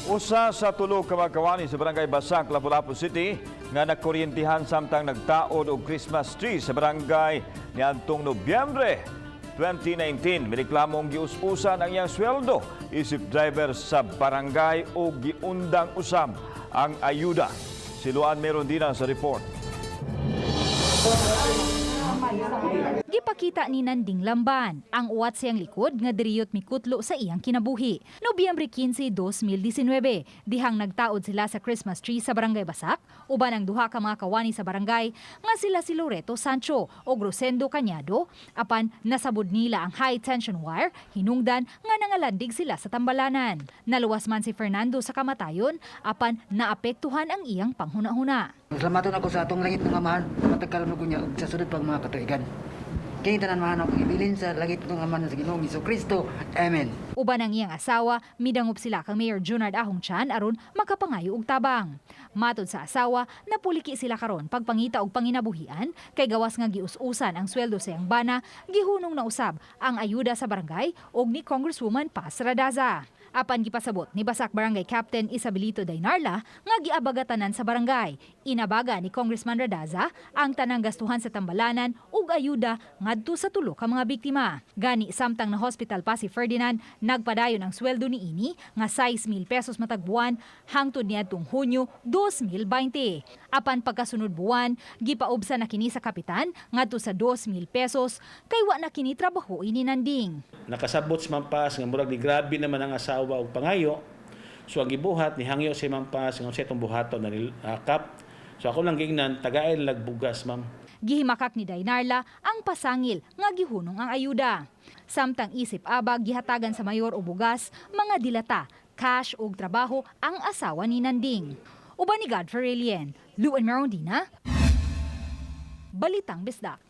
Usa sa tulo ka mga kawani sa Barangay Basak, Lapu-Lapu City nga nakuryentihan samtang nagtaod og Christmas tree sa barangay niadtong Nobyembre 2019. Mireklamong gius-usan ang iyang sweldo isip driver sa barangay o giundang usab ang ayuda. Si Luan Merondina sa report. Gipakita ni Nanding Lamban ang uwat siyang likod nga diriyot mikutlo sa iyang kinabuhi. Nobyembre 15, 2019, dihang nagtaod sila sa Christmas tree sa Barangay Basak, uban ang duha ka mga kawani sa barangay nga sila si Loreto Sancho o Rosendo Cañado, apan nasabod nila ang high tension wire, hinungdan nga nangalandig sila sa tambalanan. Naluwas man si Fernando sa kamatayon, apan naapektuhan ang iyang panghuna-huna. Salamaton ako sa atong langit nga Amahan, matag karon ug unya ug sa sunod pang mga katuigan. Kini tanan, Amahan, akong ibilin sa langit nga Amahan sa Ginoong Kristo. Amen. Uban ang iyang asawa, midangop sila kang Mayor Junard Ahong Chan aron makapangayo og tabang. Matod sa asawa, napuliki sila karon pagpangita og panginabuhian kay gawas nga gius-usan ang sweldo sa iyang bana, gihunong na usab ang ayuda sa barangay og ni Congresswoman Paz Radaza. Apan gipasabot ni Basak Barangay Captain Isabelito Dainarla nga giabagatanan sa barangay. Inabaga ni Congressman Radaza ang tanang gastuhan sa tambalanan ug ayuda ngadto sa tulo ka mga biktima. Gani samtang na hospital pa si Ferdinand, nagpadayon ang sweldo ni ini nga 6,000 pesos matag buwan hangtod niadtong Hunyo 2020. Apan pagkasunod buwan, gipaubsa na kini sa kapitan ngadto sa 2,000 pesos kay wa na kini trabaho ini Nanding. Nakasabot si Ma'am Paz nga murag ni grabe naman ang asawa og pangayo. So ang gibuhat, nihangyo si Ma'am Paz nga unsay itong buhaton na ni kap. So ako lang gingnan, tagain lagbugas, ma'am. Gihimakak ni Dainarla ang pasangil nga gihunong ang ayuda. Samtang isip abag, gihatagan sa mayor og bugas, mga dilata, cash ug trabaho ang asawa ni Nanding. Uban ni Godfrey Relien, Luan Merondina, Balitang Bisdak.